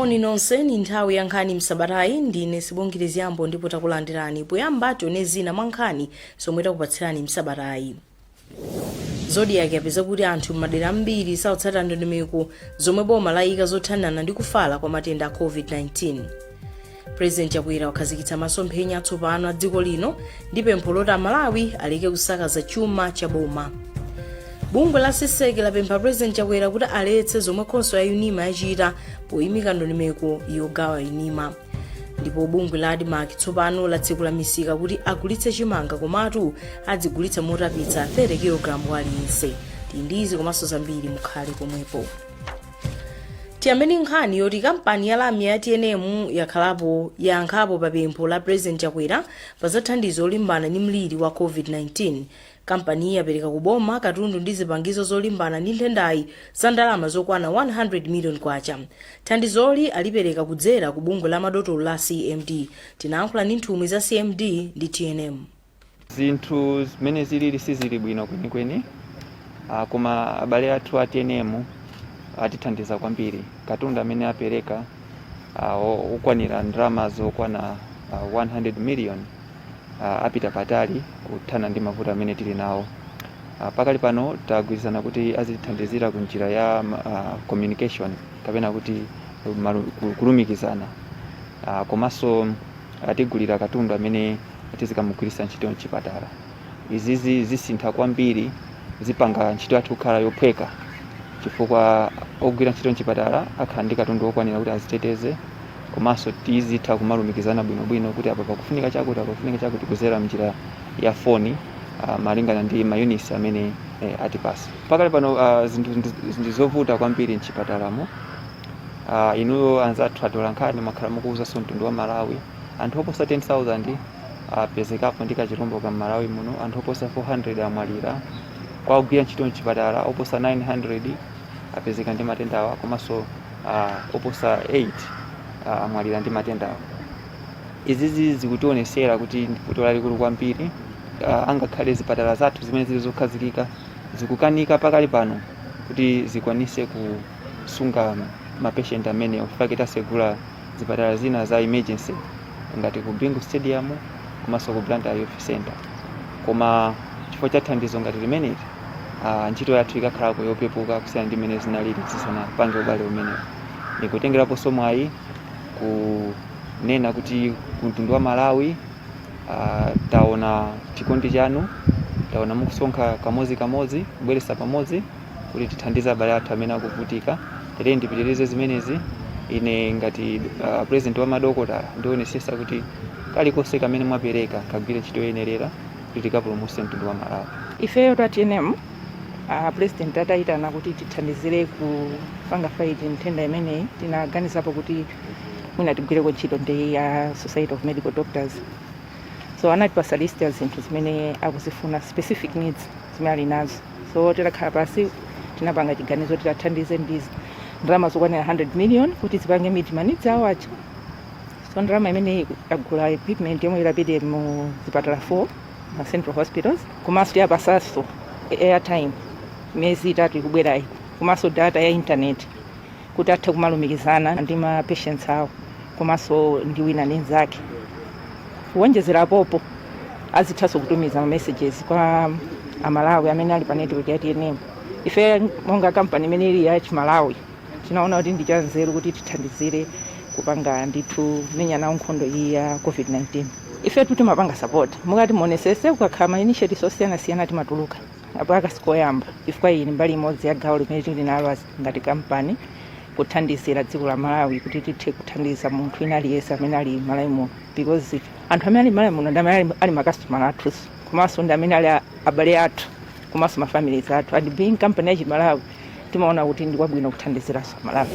Moni nonse, ni nthawi ya Nkhani Msabatayi. Ndine Sibongile Ziyambo ndipo takulandirani. Poyamba tione zina mwa nkhani zomwe takupatsirani msabatayi. Zodiak yapeza kuti anthu m'madera ambiri sakutsata ndondomeko zomwe boma layika zothanana ndi kufala kwa matenda a COVID-19. President Chakwera wakhazikitsa masomphenya atsopano a dziko lino ndi pempho loti Amalawi aleke kusakaza chuma cha boma. Bungwe la CSEC lapempha President Chakwera kuti aletse zomwe khonsolo ya UNIMA yachita poyimika ndondomeko yogawa UNIMA. Ndipo bungwe la ADMARC tsopano latsekula misika kuti agulitse chimanga, komatu adzigulitsa motapitsa 30 kg aliyense. Tili ndi izi komanso zambiri, mukhale pomwepo. Tiyambeni nkhani yoti kampani ya lamya ya TNM yakhalapo yayankhapo pa pempho la President Chakwera pa za thandizo lolimbana ndi mliri wa COVID-19. Kampaniyi yapereka kuboma katundu ndi zipangizo zolimbana ndi nthendayi za ndalama zokwana 100 million kwacha. Thandizoli alipereka kudzera ku bungwe la madotolo la CMD. Tinayankhula ndi nthumwi za CMD ndi TNM. Zinthu zimene zilili sizili bwino kwenikweni, koma abale athu a TNM atithandiza kwambiri. Katundu amene apereka okwanira ndalama zokwana 100 million apita patali kuthana ndi mavuto amene tili nawo. Pakali pano tagwirizana kuti azitithandizira ku njira ya communication kapena kuti kulumikizana, komanso atigulira katundu amene tizikamugwiritsa ntchito mchipatala. Izizi zisintha kwambiri, zipanga ntchito yathu kukhala yophweka chifukwa ogwira ntchito mchipatala akhala ndi katundu okwanira kuti aziteteze, komanso tizitha kumalumikizana bwinobwino kuti apa pakufunika chakuti, apa pakufunika chakuti, kuzera mnjira ya foni, malingana ndi ma units amene atipasa. Pakali pano zinthu ndi zovuta kwambiri mchipatalamo. Inuyo anzathu atola nkhani mwakhala mukuwuzanso mtundu wa Malawi, anthu oposa 10,000 apezekapo ndi kachirombo ka Malawi muno, anthu oposa 400 amwalira. Kwa ogwira ntchito mchipatala oposa 900 apezeka ndi matendawa, komanso oposa 8 amwalira ndi matendawa. Izizi zikutionesera kuti ndi vuto lalikulu kwambiri. Angakhale zipatala zathu zimene zili zokhazikika zikukanika pakali pano kuti zikwanise kusunga ma patient amene ufake, tasegula zipatala zina za emergency ngati ku Bingu Stadium komanso ku Blantyre Youth Center. Koma chifukwa cha thandizo ngati limeneli, ntchito yathu ikakhalako yopepuka kusiyana ndi mmene zinalili tisanapange ubale umenewu. Ndikutengeraponso mwayi kunena kuti ku mtundu wa Malawi, taona chikondi chanu, taona mukusonkha kamodzi kamodzi kubweretsa pamodzi kuti tithandize abale athu amene akuvutika. Tere ndipitirize zimenezi. Ine ngati president wa madokotala ndionesesa kuti kalikonse kamene mwapereka kagwire ntchito yoyenerera kuti tikapulumutse mtundu wa Malawi. Ifeyo ta TNM, president atayitana kuti tithandizire kupanga fight nthenda imeneyi, tinaganizapo kuti mwina tigwireko ntchito ndi ya Society of Medical Doctors. So anatipasa list ya zinthu zimene akuzifuna, specific needs zimene ali nazo. So titakhala pasi tinapanga chiganizo titathandize ndi ndalama zokwanira 100 million kuti zipange meet ma needs awo aja. So ndalama imeneyi yagula equipment yomwe ilapite mu zipatala 4, ma central hospitals, komanso tiyapasanso airtime miyezi 3 ikubwerayi, komanso data ya internet kuti athe kumalumikizana ndi ma patients awo komanso ndi wina ndi mnzake. Kuwonjezera apopo, azithanso kutumiza ma messages kwa Amalawi amene ali pa network ya TNM. Ife monga kampani imene ili ya Chimalawi tinaona kuti ndi chanzeru kuti tithandizire kupanga ndithu menya nawo nkhondo iyi ya COVID-19. Ifetu timapanga support. Mukati muonesese, kukakhala ma initiatives osiyanasiyana timatuluka apo akasikoyamba, chifukwa iyi ni mbali imodzi ya gawo limene tili nalo ngati kampani kuthandizira dziko la Malawi kuti tithe kuthandiza munthu wina aliyense amene ali Malawi muno, because anthu amene ali Malawi muno ndi amene ali makasitomala athunso, komanso ndi amene ali abale athu komanso ma families athu. And being company ya Chimalawi, timaona kuti ndi kwabwino kuthandiziranso Malawi.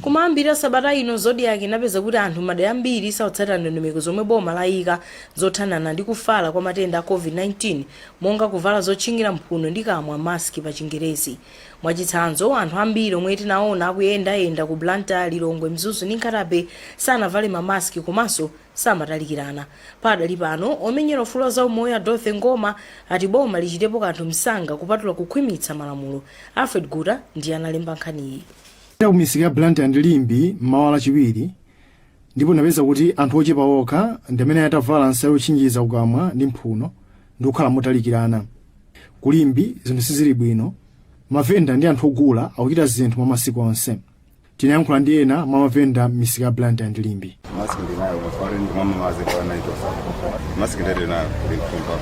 Kumayambira sabata ino, Zodiak inapeza kuti anthu madera ambiri sakutsatira ndondomeko zomwe boma layika zothanana ndi kufala kwa matenda a COVID-19, monga kuvala zotchingira mphuno ndi kamwa, maski pa Chingerezi. Mwachitsanzo, anthu ambiri omwe tinaona akuyendayenda ku Blantyre, Lilongwe, Mzuzu ndi Nkhata Bay sanavale mamaski komanso samatalikirana. Padali pano, omenyera ufulu wa zaumoyo a Dorothy Ngoma ati boma lichitepo kanthu msanga kupatula kukhwimitsa malamulo. Alfred Guta ndiye analemba nkhaniyi. Ku misika ya Blantyre ndi Limbe mmawa Lachiwiri, ndipo napeza kuti anthu ochepa okha ndi amene atavala nsalu yotchinjiriza kukamwa ndi mphuno ndi kukhala motalikirana. Ku Limbe zinthu sizili bwino, mavenda ndi anthu ogula akuchita zinthu mwa masiku onse. Tinayankhula ndi ena mwa mavenda m'misika ya Blantyre ndi Limbe. Mask ndinayo mafari ndimamawazi kwa naitosa mask ndinayo kuli mfumba.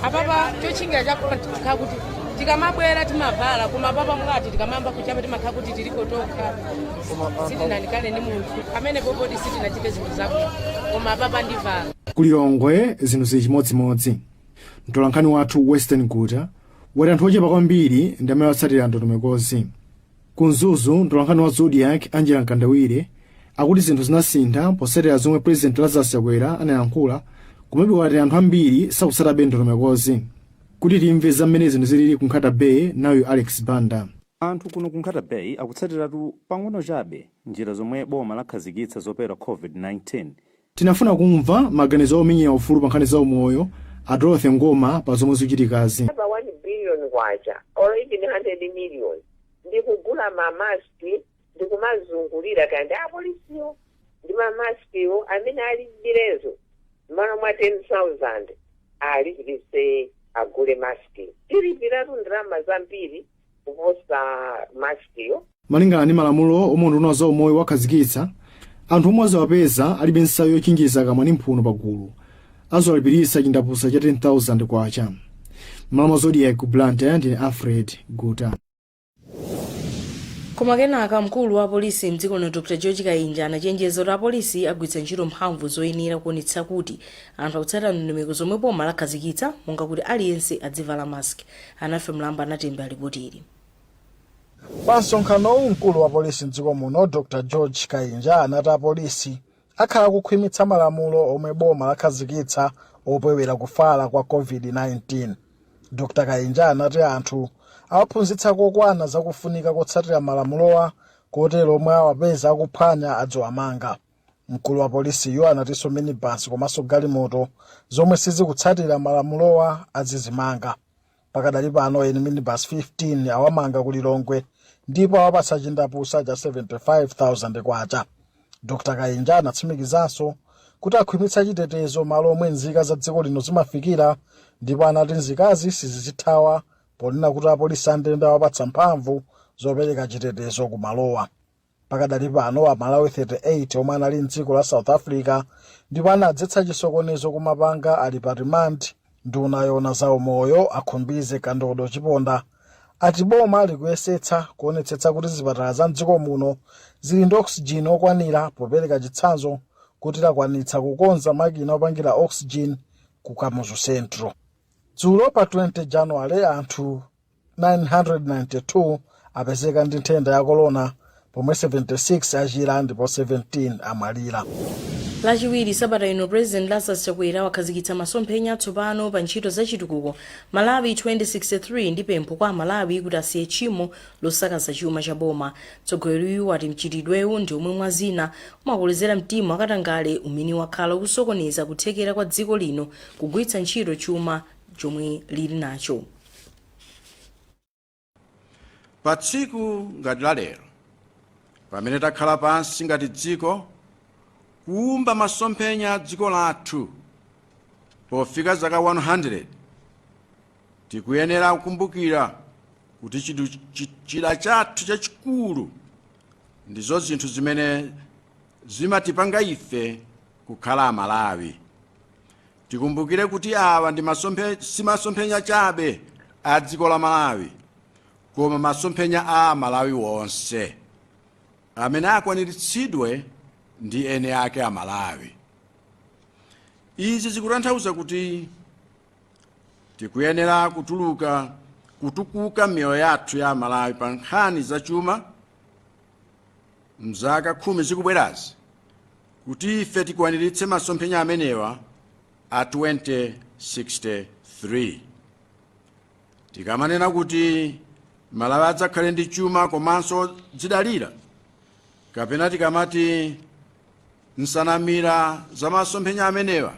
Apapa chochingira chakona timakhala kuti tikamabwera timavala, koma apapa mukati tikamayamba kuchapa timakhala kuti tiliko tokha, sitinandikane ndi munthu amene popoti sitinachite zinthu zabwino, koma apapa ndivala. Ku Lilongwe zinthu zili chimodzimodzi. Mtolankhani wathu Western Guta wati anthu ochepa kwambiri ndi amene atsatira ndondomekozi. Ku Mzuzu, mtolankhani wa Zodiak Angela Mkandawire akuti zinthu zinasintha potsatira zomwe President Lazarus Chakwera anayankhula, komabe wati anthu ambiri sakutsatabe ndondomekozi. Kuti timve za mmene zinthu zilili ku Nkhata Bay, nayo Alex Banda. Anthu kuno ku Nkhata Bay akutsatiratu pang'ono chabe njira zomwe boma lakhazikitsa zopewera COVID-19. Tinafuna kumva maganizo omenyera ufulu pa nkhani za umoyo a Dorothy Ngoma pa zomwe zikuchitikazi. Pa 1 billion kwacha or even 100 million ndikugula mamaski, ndikumazungulira kandi apolisiwo ndi mamaskiwo amene alibirezo, m'malo mwa 10,000 alipirise agule maski, tilipiratu ndalama zambiri kuposa maskiyo. Malingana ndi malamulo omwe unduna za umoyo wakhazikitsa, anthu omwe azawapeza alibe nsalu yotchinjiriza kamwa ndi mphuno pagulu azawalipiritsa chindapusa cha 10,000 kwacha. M'malo mwa Zodiak ku Blantyre, ndine Alfred Guta. Koma kenaka mkulu wa apolisi mdziko lino Dr George Kainja anachenjeza kuti apolisi agwiritsa ntchito mphamvu zoyenera kuonetsa kuti anthu akutsatira ndondomeko zomwe boma lakhazikitsa, monga kuti aliyense adzivala mask. Anafe Mlamba anatemba ripoti ili. Pa msonkhanowu, mkulu wa polisi mdziko muno Dr George Kainja anati apolisi akhala akukhwimitsa malamulo omwe boma lakhazikitsa opewera kufala kwa COVID-19. Dr Kainja anati anthu awaphunzitsa kokwana zakufunika kotsatira malamulowa, kotero omwe awapeza akuphwanya adziwamanga. Mkulu wa polisiyo anatinso minibus komanso galimoto zomwe sizikutsatira malamulowa azizimanga. Pakadali pano eni minibus 15 awamanga ku Lilongwe ndipo awapatsa chindapusa cha 75,000 kwacha. Dr Kainja anatsimikizanso kuti akhwimitsa chitetezo malo omwe nzika za dziko lino zimafikira, ndipo anati nzikazi sizizithawa ponena kuti apolisi andende awapatsa mphamvu zopereka chitetezo ku malowa. Pakadali pano Amalawi 38 omwe anali mdziko la South Africa ndipo anadzetsa chisokonezo kumapanga ali pa remand. Nduna yoona za umoyo a Khumbize Kandodo Chiponda ati boma likuyesetsa kuonetsetsa kuti zipatala za mdziko muno zili ndi oxygen okwanira, popereka chitsanzo kuti lakwanitsa kukonza makina opangira oxygen ku Kamuzu Central. Dzulo pa 20 January anthu 992 apezeka ndi nthenda ya corona, pomwe 76 achira ndipo 17 amwalira. Lachiwiri sabata ino, President Lazarus Chakwera wakhazikitsa masomphenya atsopano pa ntchito za chitukuko, Malawi 2063, ndi pempho kwa Amalawi kuti asiye tchimo losakaza chuma cha boma. Mtsogoleriyu wati mchitidwewu ndi omwe mwa zina umakolezera mtima wakatangale umene wakhala ukusokoneza kuthekera kwa dziko lino kugwiritsa ntchito chuma chomwe lili nacho. Pa tsiku ngati la lero, pamene takhala pansi ngati dziko kuumba masomphenya a dziko lathu pofika zaka 100, tikuyenera kukumbukira kuti chida chathu chachikulu ndizo zinthu zimene zimatipanga ife kukhala Amalawi. Tikumbukire kuti awa ndi si masomphenya chabe a dziko la Malawi, koma masomphenya a Amalawi wonse amene akwaniritsidwe ndi ene ake Amalawi. Izi zikutanthauza kuti tikuyenera kutukuka miyoyo yathu ya Amalawi pa nkhani zachuma mzaka 10 zikubwerazi, kuti ife tikwaniritse masomphenya amenewa a 2063. Tikamanena kuti Malawi adzakhale ndi chuma komanso dzidalira, kapena tikamati nsanamira za masomphenya amenewa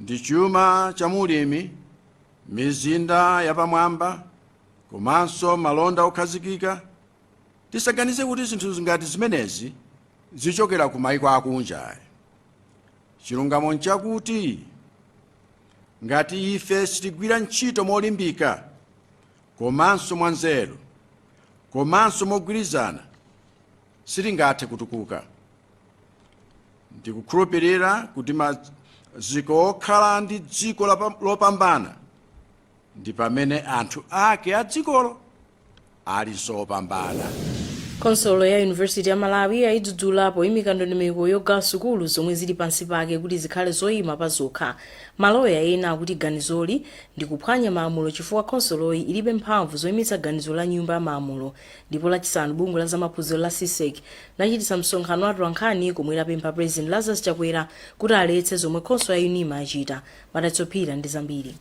ndi chuma cha mulimi, mizinda yapamwamba komanso malonda okhazikika, Tisaganize kuti zinthu ngati zimenezi zichokera ku maiko akunja. Chilungamo nchakuti ngati ife sitigwira ntchito molimbika komanso mwanzeru komanso mogwirizana, sitingathe kutukuka. Ndikukhulupirira kuti maziko okhala ndi dziko lopambana ndi pamene anthu ake a dzikolo alinso opambana. Khonsolo ya Yunivesiti ya Malawi yayidzudzula poyimika ndondomeko yogawa sukulu zomwe zili pansi pake kuti zikhale zoyima pa zokha. Maloya ena akuti ganizoli ndi kuphwanya malamulo chifukwa khonsoloyi ilibe mphamvu zoyimitsa ganizo la nyumba ya malamulo. Ndipo Lachisanu bungwe la zamaphunziro la CSEC lachititsa msonkhano wa atolankhani komwe lapempha President Lazarus Chakwera kuti aletse zomwe khonsolo ya UNIMA yachita. Madalitso Phiri ndi zambiri.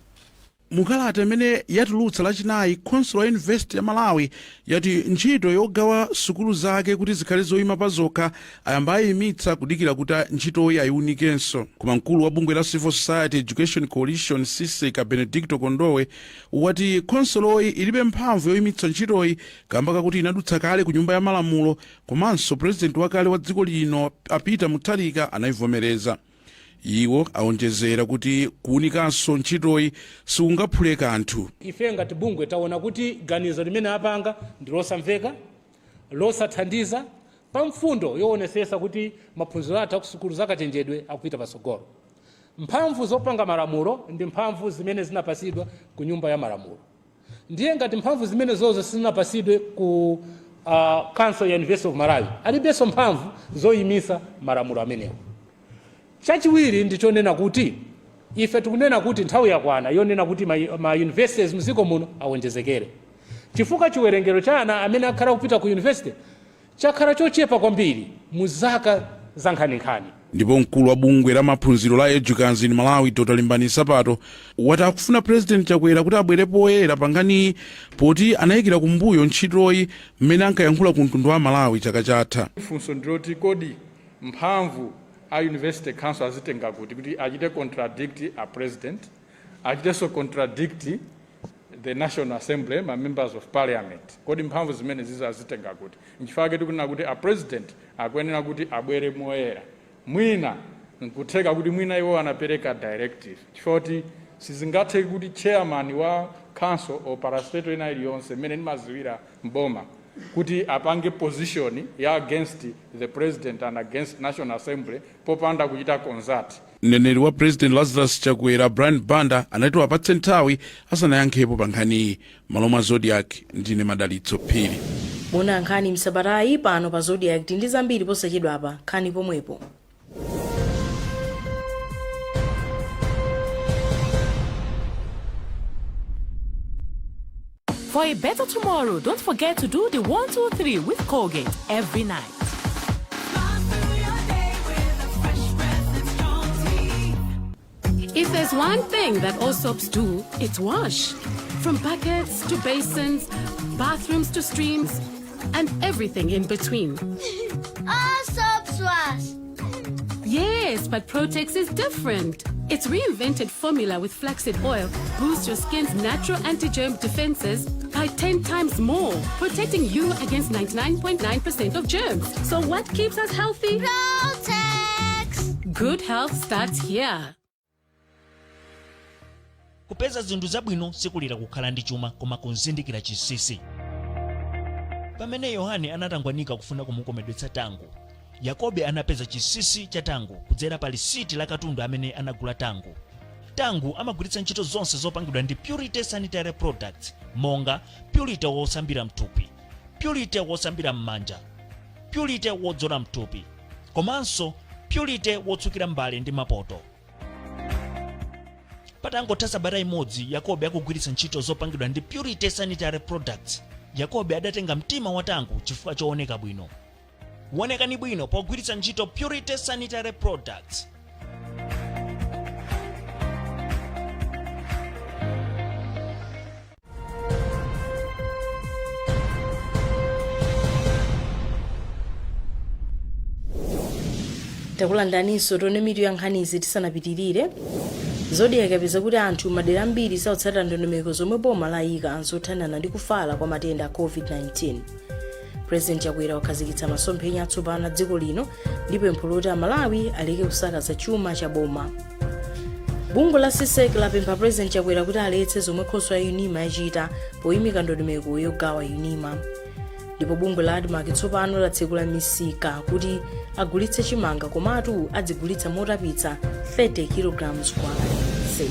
Mukalata imene yatulutsa Lachinayi, khonsolo ya Yunivesite ya Malawi yati ntchito yogawa sukulu zake kuti zikhale zoyima pa zokha ayamba ayimitsa kudikira kuti ntchitoyi ayiwunikenso. Koma mkulu wa bungwe la Civil Society Education Coalition, CSEC, a Benedicto Kondowe wati khonsoloyi ilibe mphamvu yoyimitsa ntchitoyi kamba kakuti inadutsa kale ku Nyumba ya Malamulo komanso purezidenti wakale wa dziko lino a Peter Mutharika anayivomereza. Iwo aonjezera kuti kuunikanso ntchitoyi sikungaphule kanthu. Ife ngati bungwe taona kuti ganizo limene apanga ndi losamveka, losathandiza pa mfundo yoonesesa kuti maphunziro athu akusukulu zakachenjedwe akupita patsogolo. Mphamvu zopanga malamulo ndi mphamvu zimene zinapasidwa ku Nyumba ya Malamulo. Ndiye ngati mphamvu zimenezozo sizinapasidwe ku Council ya University of Malawi, alibenso mphamvu zoyimisa malamulo amenewo. Chachiwiri ndi chonena kuti ife tikunena kuti nthawi yakwana yonena kuti ma universities mdziko muno awonjezekere, chifukwa chiwerengero cha ana amene akhala kupita ku university chakhala chochepa kwambiri mu zaka za nkhaninkhani. Ndipo mkulu wa bungwe la maphunziro la Edukans in Malawi, Dr Limbani Nsapato, wati akufuna President Chakwera kuti abwere poyera pa nkhaniyi poti anayikira kumbuyo ntchitoyi mmene ankayankhula ku mtundu wa Malawi chaka chatha. Funso ndiloti, kodi mphamvu a University Council azitenga kuti kuti achite contradict a President, achitenso contradict the National Assembly, ma members of Parliament? Kodi mphamvu zimene zizo azitenga kuti? Nchifukwa chake tikunena kuti a President akuyenera kuti abwere moyera. Mwina nkutheka kuti mwina iwo anapereka directive, chifukwa kuti sizingatheke kuti chairman wa council or parastatal ina iliyonse, mmene ndimaziwira mboma, kuti apange position ya against the President and against National Assembly popanda kuchita consult. Mneneri wa President Lazarus Chakwera, Brian Banda, anati wapatse nthawi asanayankhepo pa nkhaniyi. M'malo mwa Zodiak, ndine Madalitso Phiri. Muna nkhani msabatayi pano pa Zodiak ndi zambiri posachedwapa. Khalani pomwepo. For a better tomorrow, don't forget to do the 1, 2, 3 with Colgate every night. If there's one thing that all soaps do, it's wash. From buckets to basins, bathrooms to streams, and everything in between. All soaps wash. Yes, but Protex is different. Its reinvented formula with flaxseed oil boosts your skin's natural anti-germ defenses by 10 times more, protecting you against 99.9% of germs. So what keeps us healthy? Protex! Good health starts here. Kupeza zinthu zabwino sikulira kukhala ndi chuma, koma kuzindikira chinsinsi. Pamene Yohane anatangwanika kufuna kumukomedwetsa Tango, Yakobe anapeza chinsinsi cha Tango kudzera pa lisiti la katundu amene anagula Tango. Tango amagwiritsa ntchito zonse zopangidwa ndi Purity Sanitary Products, monga Purity wosambira mthupi, Purity wosambira m'manja, Purity wodzola mthupi, komanso Purity wotsukira mbale ndi mapoto. Patangotha sabata imodzi Yakobe akugwiritsa ntchito zopangidwa ndi Purity Sanitary Products, Yakobe adatenga mtima wa Tango chifukwa chooneka bwino. Wonekani bwino pogwiritsa ntchito Purity Sanitary Products. Takulandaninso. Tione mitu ya nkhanizi tisanapitirire. Zodiak yapeza kuti anthu madera ambiri sakutsatira ndondomeko zomwe boma layika zothanana ndi kufala kwa matenda a COVID-19. President Chakwera wakhazikitsa masomphenya atsopano a dziko lino ndi pempho loti Amalawi aleke kusakaza chuma cha boma. Bungwe la CSEC lapempha President Chakwera kuti aletse zomwe khonsolo ya UNIMA yachita poyimika ndondomeko yogawa UNIMA. Ndipo bungwe la ADMARC tsopano latsekula misika kuti agulitse chimanga, komatu adzigulitsa motapitsa 30 kg kwa aliyense.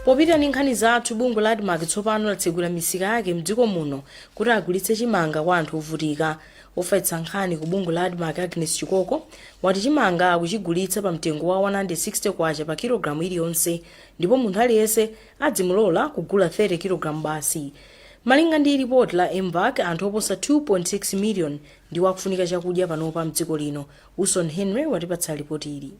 Popita ndi nkhani zathu, bungwe la ADMARC tsopano latsekula misika yake mdziko muno kuti agulitse chimanga kwa anthu ovutika. Ofalitsa nkhani ku bungwe la ADMARC, Agnes Chikoko, wati chimanga akuchigulitsa pa mtengo wa 160 kwacha pa kilogalamu iliyonse, ndipo munthu aliyense adzimulola kugula 30 kg basi. Malinga ndi ripoti la MVAC, anthu oposa 2.6 million ndiwo akufunika chakudya panopa mdziko lino. Wilson Henry watipatsa ripoti ili.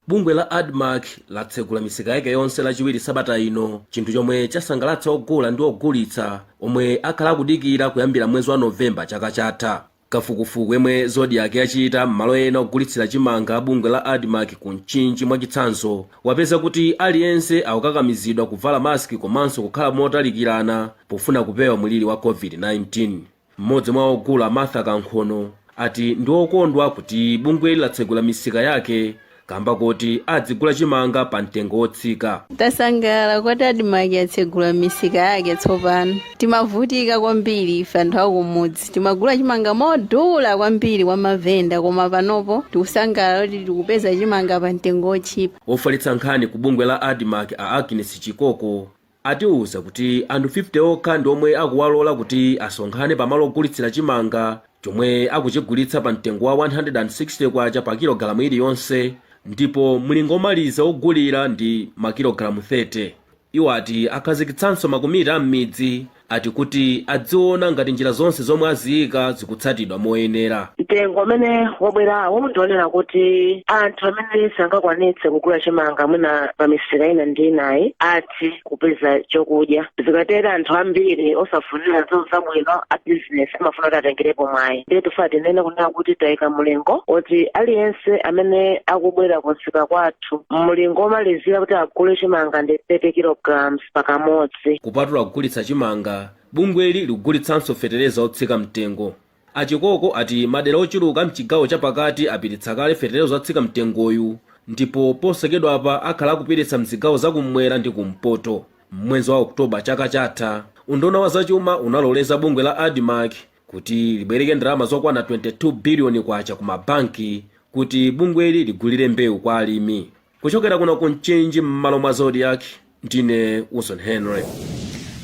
Bungwe la ADMARC latsegula misika yake yonse Lachiwiri sabata ino, chinthu chomwe chasangalatsa ogula ndi ogulitsa omwe akhala akudikira kuyambira mwezi wa Novemba chaka chatha. Kafukufuku yemwe Zodiak yachita m'malo ena ogulitsira chimanga bungwe la ADMARC ku Mchinji mwachitsanzo, wapeza kuti aliyense akukakamizidwa kuvala masiki komanso kukhala motalikirana pofuna kupewa mliri wa COVID-19. Mmodzi mwa ogula, Martha Kankhono, ati ndi okondwa kuti bungweli latsegula misika yake kamba kuti adzigula chimanga pa mtengo wotsika. Tasangalala kuti ADMARC yatsegula misika yake tsopano. Timavutika kwambiri ife anthu akumudzi, timagula chimanga modula kwambiri kwa mavenda, koma panopo tikusangalala kuti tikupeza chimanga pa mtengo wotchipa. Wofalitsa nkhani ku bungwe la ADMARC, a Agnes Chikoko, atiuza kuti anthu 50 okha ndi omwe akuwalola kuti asonkhane pamalo ogulitsira chimanga chomwe akuchigulitsa pa mtengo wa 160 kwacha pa kilogalamu iliyonse, ndipo mlingo omaliza ogulira ndi makilogalamu 30. Iwo ati akhazikitsanso makomiti a m'midzi ati kuti adziona ngati njira zonse zomwe aziyika zikutsatidwa moyenera. Mtengo umene wabwerawo ndionera kuti anthu amene sangakwanitse kugula chimanga mwina pa misika ina ndi inayi athe kupeza chokudya. Zikatera, anthu ambiri osafunira zabwino, a business, amafuna kuti atengerepo mwayi. Ndiye tifuna tinene kunena kuti tayika mlingo oti aliyense amene akubwera kumsika kwathu, mlingo omalizira kuti agule chimanga ndi 30 kilograms pakamodzi. Kupatula kugulitsa chimanga, bungweli likugulitsanso fetereza otsika mtengo. Achikoko ati madera ochuluka mchigawo chapakati apititsa kale fetereza otsika mtengoyu, ndipo posachedwapa akhala akupititsa mzigawo zakummwera ndi kumpoto. Mmwezi wa Oktoba chaka chatha, unduna wa zachuma unaloleza bungwe la ADMARC kuti libwereke ndalama zokwana 22 biliyoni kwacha ku mabanki kuti bungweli ligulire mbewu kwa alimi. Kuchokera kuno ku Mchinji, m'malo mwa Zodiak, ndine Wilson Henry.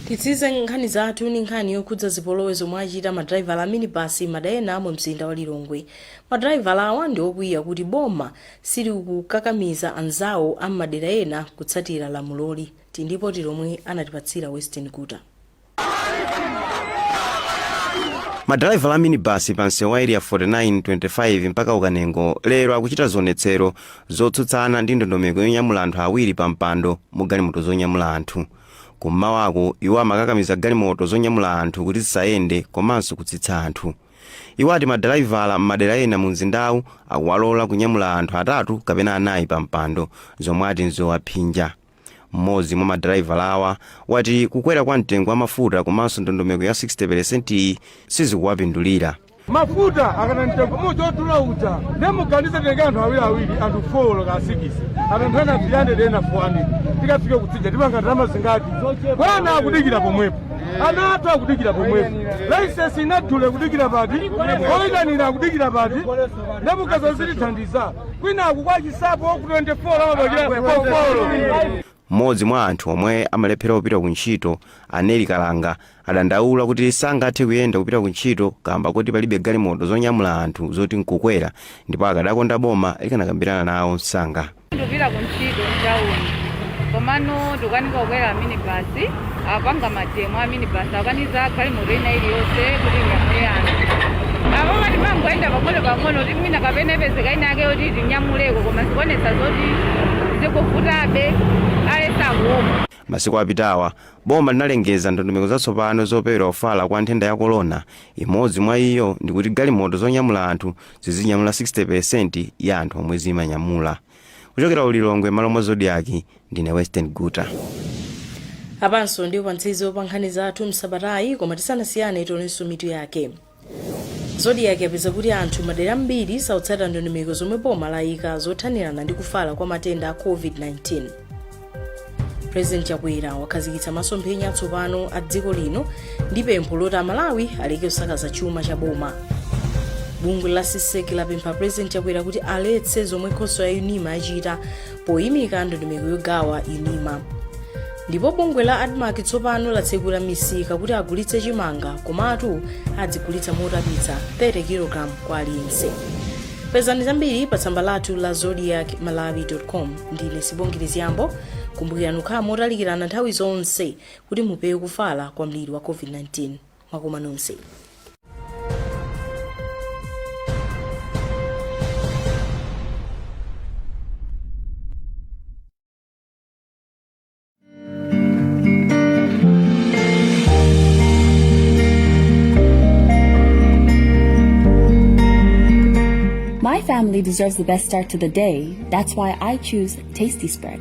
Titsize nkhani zathu ndi nkhani yokhudza zipolowe zomwe achita madraivala a minibasi madera ena mu mzinda wa Lilongwe. Madraivala awa ndi okwiya kuti boma silikukakamiza anzawo a m'madera ena kutsatira lamuloli. Ndi ripoti lomwe anatipatsira Western Guta. Madraivala a minibasi pa msewu wa Area 49, 25 mpaka Ukanengo lero akuchita zionetsero zotsutsana ndi ndondomeko yonyamula anthu awiri pa mpando mu galimoto zonyamula anthu. Kum'mawako iwo amakakamiza galimoto zonyamula anthu kuti zisayende komanso kutsitsa anthu. Iwo ati madraivala m'madera ena mu mzindawu akuwalola kunyamula anthu atatu kapena anayi pa mpando, zomwe ati nzowaphinja. Mmodzi mwa madraivala awa wati kukwera kwa mtengo wa mafuta komanso ndondomeko ya 60% iyi sizikuwapindulira. Mafuta akana mtengo umodzi odula uja, ne muganize, tenge anthu awiriawiri, anthu 4 ka 6, anthu ena 300, ena 400, tikafike kutsidya tipanga ndalama zingati? Bwana akudikira pomwepo, ana athu akudikira pomwepo, laisesi inadule kudikira pati, oyitanira akudikira pati, nemugaza zitithandiza kwinaku kwa Chisapo ku 24 amapakira 4. Mmodzi mwa anthu omwe amalephera kupita ku ntchito, Aneli Kalanga, adandaula kuti sangathe kuyenda kupita ku ntchito kamba kuti palibe galimoto zonyamula anthu zoti nkukwera, ndipo akadakonda boma likanakambirana nawo msanga. Ndikupita ku ntchito mtawuni, komano ndikukanika kukwera minibasi. Apanga mademo a minibasi, akaniza galimoto ina iliyonse kuti inyamule anthu. Apo pati mangoyenda pang'ono pang'ono kuti mwina kapena ipezeka ina yake yoti tinyamuleko, koma zikuonetsa zoti zikuvutabe, alesakuoma. Masiku apitawa boma linalengeza ndondomeko zatsopano zopewera kufala kwa nthenda ya korona. Imodzi mwa iyo ndikuti galimoto zonyamula anthu zizinyamula 60% ya anthu omwe zimanyamula. Kuchokera ku Lilongwe, malo mwa Zodiak, ndine Western Guta. Apanso ndipo pamtsiriziro pa nkhani zathu msabatayi, koma tisanasiyane tionenso mitu yake. Zodiak yapeza kuti anthu madera ambiri sakutsatira ndondomeko zomwe boma layika zothanirana ndi kufala kwa matenda a COVID-19. President Chakwera wakhazikitsa masomphenya atsopano a dziko lino ndi pempho loti Amalawi aleke kusakaza chuma cha boma. Bungwe la CSEC lapempha President Chakwera kuti aletse zomwe khonsolo ya UNIMA yachita poyimika ndondomeko yogawa UNIMA. Ndipo bungwe la ADMARC tsopano latsekula misika kuti agulitse chimanga, komatu adzigulitsa motapitsa 30 kg kwa aliyense. Pezani zambiri pa tsamba lathu la zodiakmalawi.com. Ndine Sibongile Ziyambo. Kumbukirani kukhala motalikirana nthawi zonse kuti mupewe kufala kwa mliri wa COVID-19. Mwakoma nonse. My family deserves the best start to the day. That's why I choose Tasty Spread.